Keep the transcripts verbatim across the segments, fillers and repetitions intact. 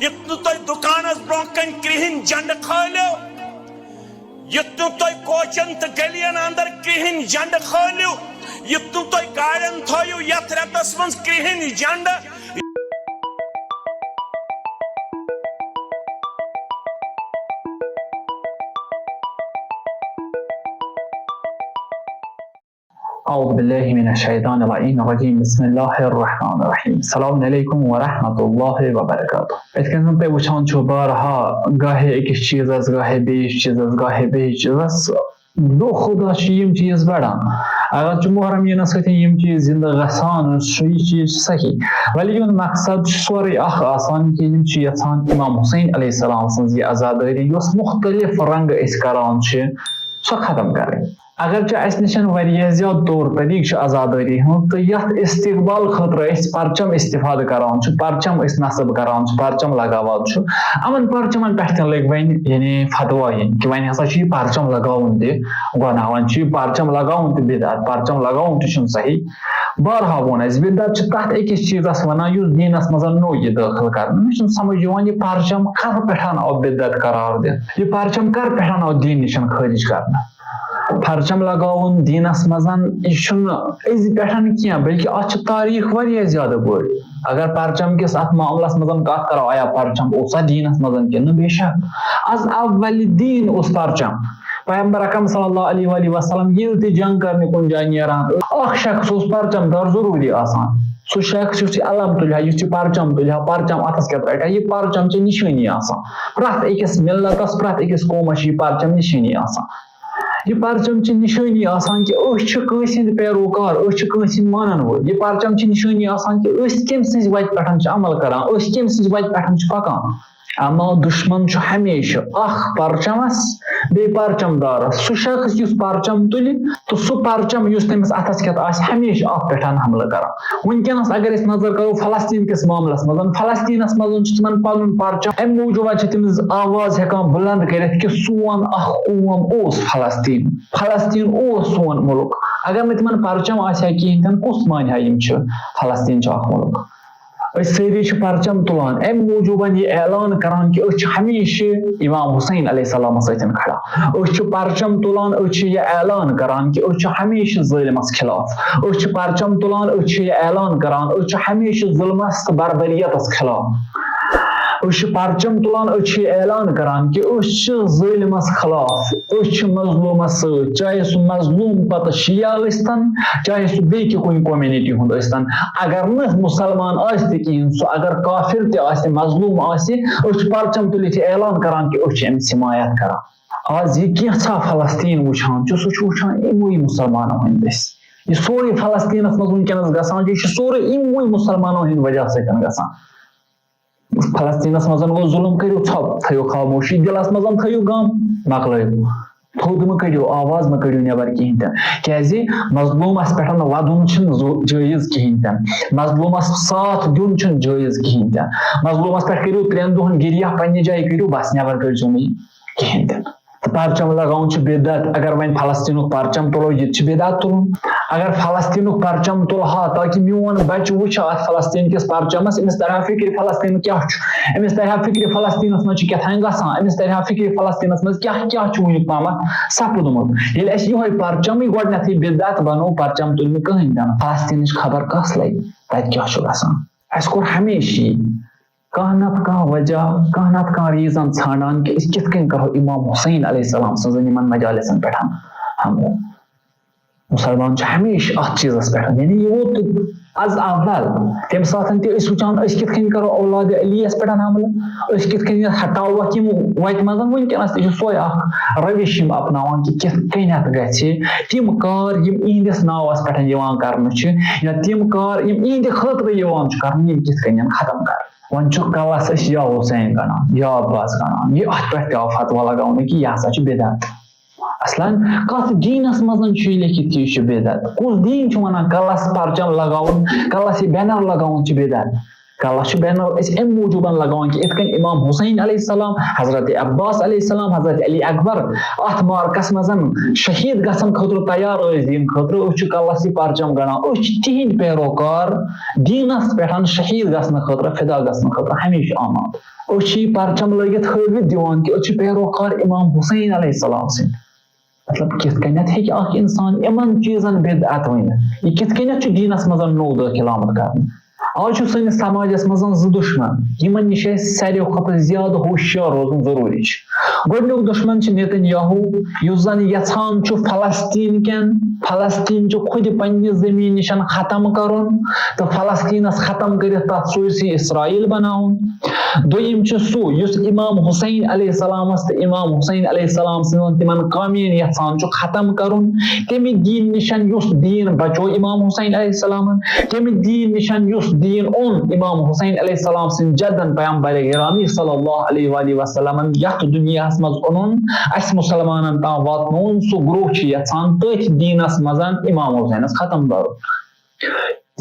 یُتھ نہٕ تُہۍ دُکانس برونٛہہ کنہِ کرٛہِنۍ جنڈٕ کھٲلِو، یُتھ نہٕ تُہۍ کوچن تہٕ گلین اندر کرٛہِنۍ جنڈٕ کھٲلِو، یُتھ نہٕ تُہۍ گاڑٮ۪ن تھٲیِو یتھ رٮ۪تس منٛز کرٛہِنۍ جنڈٕ۔ اعوذ باللہ من الشیطان اللعین الرجیم۔ بسم اللہ الرحمن الرحیم۔ السلام علیکم ورحمۃ اللہ وبرکاتہ۔ یِتھ کٔنۍ زَن تُہۍ وٕچھان چھِو، بارہا گاہے أکِس چیٖزَس، گاہے بیٚیِس چیٖزَس، گاہے بیٚیِس چیٖزَس، دۄہ کھۄتہٕ دۄہ چھِ یِم چیٖز بَڑان۔ اگر چھُ محرم یِنَس سۭتۍ یِم چیٖز زِندٕ گژھان، سُے چیٖز چھُ صحیح۔ ولی یِہُنٛد مقصد چھُ سورُے اَکھ آسان کہِ یِم چھِ یَژھان اِمام حسین علیہ السلام سٕنٛز یہِ عزادٲری، یۄس مُختٔلِف رنٛگہٕ أسۍ کَران چھِ، سۄ ختم کَرٕنۍ۔ اگرچہِ اَسہِ نِش واریاہ زیادٕ طور طریٖقہٕ چھِ عزادٲری ہٕنٛز، تہٕ یَتھ استقبال خٲطرٕ أسۍ پرچم استفادٕ کران چھِ، پرچم أسۍ نصب کران چھِ، پرچم لگاوان چھِ، یِمن پرچمن پٮ۪ٹھ تہِ لٔگۍ وۄنۍ یعنی فتوا یِنۍ کہِ وۄنۍ ہسا چھُ یہِ پرچم لگاوُن تہِ گۄناہ، وۄنۍ چھُ یہِ پرچم لگاوُن تہِ بدعت، پرچم لگاوُن تہِ چھُنہٕ صحیح۔ بہرحال ووٚن اَسہِ، بدعت چھِ تَتھ أکِس چیٖزس وَنان یُس دیٖنس منٛز نوٚو یہِ دٲخل کرنہٕ۔ مےٚ چھُنہٕ سمجھ یِوان یہِ پرچم کَر پٮ۪ٹھ آو بدعت قرار دِنہٕ، یہِ پرچم کَر پٮ۪ٹھ آو دیٖن نِش خٲرج کرنہٕ۔ پرچم لگاوُن دیٖنس منٛز، یہِ چھُنہٕ أزۍ پٮ۪ٹھ کینٛہہ، بلکہِ اتھ چھِ تاریٖخ واریاہ زیادٕ بٔڑ۔ اگر پرچم کِس اتھ معاملس منٛز کتھ کرو، آیا پرچم اوسا دیٖنس منٛز کِنہٕ نہٕ؟ بے شک، از اول دین اوس پرچم۔ پیغمبر اکرم صلی اللہ علیہ وآلہ وسلم ییٚلہِ تہِ جنگ کرنہِ کُنہِ جایہِ نیران، اکھ شخص اوس پرچم دار ضروٗری آسان۔ سُہ شخص یُس یہِ علم تُلہِ ہا، یُس یہِ پرچم تُلہِ ہا، پرچم اتھس کٮ۪تھ رٹہِ ہا، یہِ پرچم چھِ نشٲنی آسان۔ پرٛٮ۪تھ أکِس ملتس، پرٛٮ۪تھ أکِس قومس چھِ یہِ پرچم نشٲنی آسان۔ یہِ پرچم چھِ نشٲنی آسان کہِ أسۍ چھِ کٲنٛسہِ ہٕنٛدۍ پیروکار، أسۍ چھِ کٲنٛسہِ ہٕنٛدۍ مانن وٲلۍ۔ یہِ پرچم چھِ نشٲنی آسان کہِ أسۍ کٔمۍ سٕنٛزِ وتہِ پٮ۪ٹھ چھِ عمل کران، أسۍ کٔمۍ سٕنٛزِ وتہِ پٮ۪ٹھ چھِ پکان۔ اما دشمن چھُ ہمیشہٕ اکھ پرچمس، بیٚیہِ پرچم دارس۔ سُہ شخص یُس پرچم تُلہِ تہٕ سُہ پرچم یُس تٔمِس اتھس کٮ۪تھ آسہِ، ہمیشہٕ اتھ پٮ۪ٹھ حملہٕ کران۔ وٕنکیٚنَس اگر أسۍ نظر کرو فلسطین کِس معاملَس منٛز، فلسطینَس منٛز چھُ تِمن پَنُن پرچم، اَمہِ موٗجوٗب چھِ تِم آواز ہٮ۪کان بُلند کٔرِتھ کہِ سون اکھ قوم اوس فلسطین، فلسطین اوس سون مُلک۔ اگر نہٕ تِمن پرچم آسہِ ہا کِہیٖنۍ تہِ نہٕ، کُس مانہِ ہا یِم چھِ، فلسطین چھُ اکھ مُلک؟ أسۍ سٲری چھِ پرچم تُلان، اَمہِ موٗجوٗب یہِ اعلان کران کہِ أسۍ چھِ ہمیشہِ امام حسین علیہ السلامس سۭتۍ کھڑا۔ أسۍ چھِ پرچم تُلان، أسۍ چھِ یہِ اعلان کران کہِ أسۍ چھِ ہمیشہِ ظٲلمس خلاف۔ أسۍ چھِ پرچم تُلان، أسۍ چھِ یہِ اعلان کران، أسۍ چھِ ہمیشہِ ظُلمس تہٕ بربریتس خلاف۔ أسۍ چھِ پرچم تُلان، أسۍ چھِ یہِ اعلان کران کہِ أسۍ چھِ ظٲلمس خلاف، أسۍ چھِ مظلومس سۭتۍ، چاہے سُہ مظلوم پتہٕ شیعہ ٲسۍتن، چاہے سُہ بیٚیہِ تہِ کُنہِ community ہُنٛد ٲسۍتن۔ اگر نہٕ مُسلمان آسہِ تہِ کِہیٖنۍ، سُہ اگر کافر تہِ آسہِ، مظلوم آسہِ، أسۍ چھِ پرچم تُلِتھ یہِ اعلان کران کہِ أسۍ چھِ أمِس حمایت کران۔ آز یہِ کینٛژھا فلسطین وٕچھان چھُ، سُہ چھُ وٕچھان یِموٕے مُسلمانو ہٕنٛدۍ أسۍ۔ یہِ سورُے فلسطینس منٛز وٕنکیٚنس گژھان چھُ، یہِ چھُ سورُے یِموٕے مُسلمانو ہٕنٛدۍ وجہ سۭتۍ گژھان۔ فلسطینس منٛز گوٚو ظُلُم، کٔرِو ژھۄپ، تھٲیِو خاموشی، دِلس منٛز تھٲیِو غم، مۄکلٲیِو۔ تھوٚد مہٕ کٔڑِو، آواز مہٕ کٔڑِو نٮ۪بر کِہیٖنۍ تہِ نہٕ۔ کیٛازِ مظلوٗمس پٮ۪ٹھ وَدُن چھُنہٕ زو-، جٲیِز کِہیٖنۍ تہِ نہٕ۔ مظلوٗمس ساتھ دیُن چھُنہٕ جٲیِز کِہیٖنۍ تہِ نہٕ۔ مظلوٗمس پٮ۪ٹھ کٔرِو ترٛٮ۪ن دۄہن گِریہ، پننہِ جایہِ کٔڑِو، بس نٮ۪بر کٔڑۍزیو نہٕ یہِ کِہیٖنۍ تہِ نہٕ۔ تہٕ پرچم لگاوُن چھُ بدعت۔ اگر وۄنۍ فلسطینُک پرچم تُلو، یہِ تہِ چھُ بدعت تُلُن۔ اگر فلسطینُک پرچم تُلہٕ ہا تاکہِ میون بچہٕ وٕچھِ ہا اتھ فلسطین کِس پرچمس، أمِس ترِ ہا فکرِ فلسطین کیٛاہ چھُ، أمِس ترِ ہا فکرِ فلسطینس منٛز چھُ کیٛاہ تام گژھان، أمِس ترِ ہا فکرِ فلسطینس منٛز کیٛاہ کیٛاہ چھُ وُنیُک تامتھ سپُدمُت۔ ییٚلہِ اَسہِ یِہوٚے پرچمٕے گۄڈٕنٮ۪تھٕے بدعت بنوو، پرچم تُلہِ نہٕ کٕہٕنۍ تہِ نہٕ، فلسطینٕچ خبر کس لگہِ، تتہِ کیٛاہ چھُ گژھان۔ اَسہِ کوٚر ہمیشہِ یی کانٛہہ نتہٕ کانٛہہ وجہ، کانٛہہ نتہٕ کانٛہہ reason ژھانڈان کہِ أسۍ کِتھ کٔنۍ کرو امام حسین علیہ السلام سٕنٛزن یِمن مجالسن پٮ۪ٹھ حملہٕ۔ مُسلمان چھُ ہمیشہِ اتھ چیٖزس پٮ۪ٹھ، یعنی یہِ ووت از اول تمہِ ساتہٕ تہِ أسۍ وٕچھان، أسۍ کِتھ کٔنۍ کرو اولاد علی یس پٮ۪ٹھ حملہٕ، أسۍ کِتھ کٔنۍ ہٹاوکھ یِم وتہِ منٛز۔ وٕنکیٚنس تہِ چھُ سۄے اکھ روش یِم اپناوان کہِ کِتھ کٔنٮ۪تھ گژھِ تِم کار یِم یِہنٛدِس ناوس پٮ۪ٹھ یِوان کرنہٕ چھِ، یا تِم کار یِم یِہنٛدِ خٲطرٕ یِوان چھِ کرنہٕ، یِم کِتھ کٔنۍ ختم کرٕنۍ۔ وۄنۍ چھُ کلس أسۍ یا حسین گنان، یا عباس گنان، یہِ اتھ پٮ۪ٹھ تہِ آو فتوا لگاونہٕ کہِ یہِ ہسا چھُ بدعت۔ اصلاً کتھ دیٖنس منٛز چھُ یہِ لیکھِتھ کہِ یہِ چھُ بدعت؟ کُس دیٖن چھُ ونان کلس پرچم لگاوُن، کلس یہِ banner لگاوُن چھُ بدعت؟ کلس چھُ بینر أسۍ اَمہِ موٗجوٗبن لگاوان کہِ یِتھ کٔنۍ امام حسین علیہ السلام، حضرت عباس علیہ السلام، حضرت علی اکبر اتھ معرکس منٛز شہید گژھن خٲطرٕ تیار ٲسۍ دیٖن خٲطرٕ، أسۍ چھِ کلس یہِ پرچم گنڈان، أسۍ چھِ تِہنٛدۍ پیروکار، دیٖنس پٮ۪ٹھ شہید گژھنہٕ خٲطرٕ، فدا گژھنہٕ خٲطرٕ ہمیشہِ آماد۔ أسۍ چھِ یہِ پرچم لٲگِتھ ہٲوِتھ دِوان کہِ أسۍ چھِ پیروکار امام حسین علیہ السلام سٕنٛدۍ۔ مطلب، کِتھ کٔنٮ۪تھ ہیٚکہِ اکھ انسان یِمن چیٖزن بدعت ؤنِتھ؟ یہِ کِتھ کٔنٮ۪تھ چھُ دیٖنس منٛز نوٚو دٲخل آمُت کرنہٕ؟ آز چھُ سٲنِس سماجس منٛز زٕ دُشمن، یِمن نِش اَسہِ ساروی کھۄتہٕ زیادٕ ہوشیار روزُن ضروٗری چھُ۔ گۄڈٕنیُک دُشمن چھُ نیتن یاہو، یُس زن یژھان چھُ فلسطین کٮ۪ن، فلسطین چہِ خۄدِ پننہِ زٔمیٖن نِش ختم کرُن تہٕ فلسطینس ختم کٔرِتھ تتھ سٲرسٕے اسرائیل بناوُن۔ دوٚیِم چھُ سُہ، یُس امام حسین علیہ السلامس تہٕ امام حسین علیہ السلام سٕنٛدٮ۪ن تِمن کامین یژھان چھُ ختم کرُن، تمہِ دیٖن نِش یُس دیٖن بچو امام حسین علیہ السلامن، تمہِ دیٖن نِش یُس دیٖن اوٚن امام حسین علیہ السلام سٕنٛدۍ جدن پیغمبر گرامی صلی اللہ علیہ وآلہ وسلمن یتھ دُنیاہس منٛز اوٚنُن، اسہِ مسلمانن تام واتنووُن، سُہ گروہ چھُ یژھان تٔتھۍ دیٖنس منٛز امام حسینس ختم کرُن۔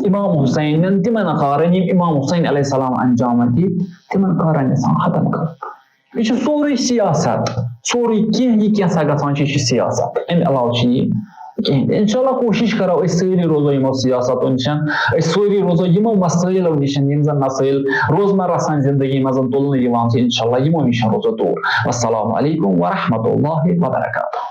امام حسینن تِمن کارن، یِم امام حسین علیہ السلام انجام دِتۍ، تِمن کارن یژھان ختم کرُن۔ یہِ چھُ سورُے سیاست، سورُے کینٛہہ، یہِ کینٛژھا گژھان چھُ، یہِ چھُ سیاست، امہِ علاوٕ چھُنہٕ یہِ کِہیٖنۍ تہِ۔ انشاءاللہ کوٗشِش کرو أسۍ سٲری روزو یِمو سیاستو نِش، أسۍ سٲری روزو یِمو مسٲیلو نِش، یِم زن مسٲیل روزمرہ سانہِ زندگی منٛز تُلنہٕ یِوان چھِ، انشاءاللہ یِمو نِش روزو دوٗر۔ والسلام علیکم ورحمۃ اللہ وبرکاتہ۔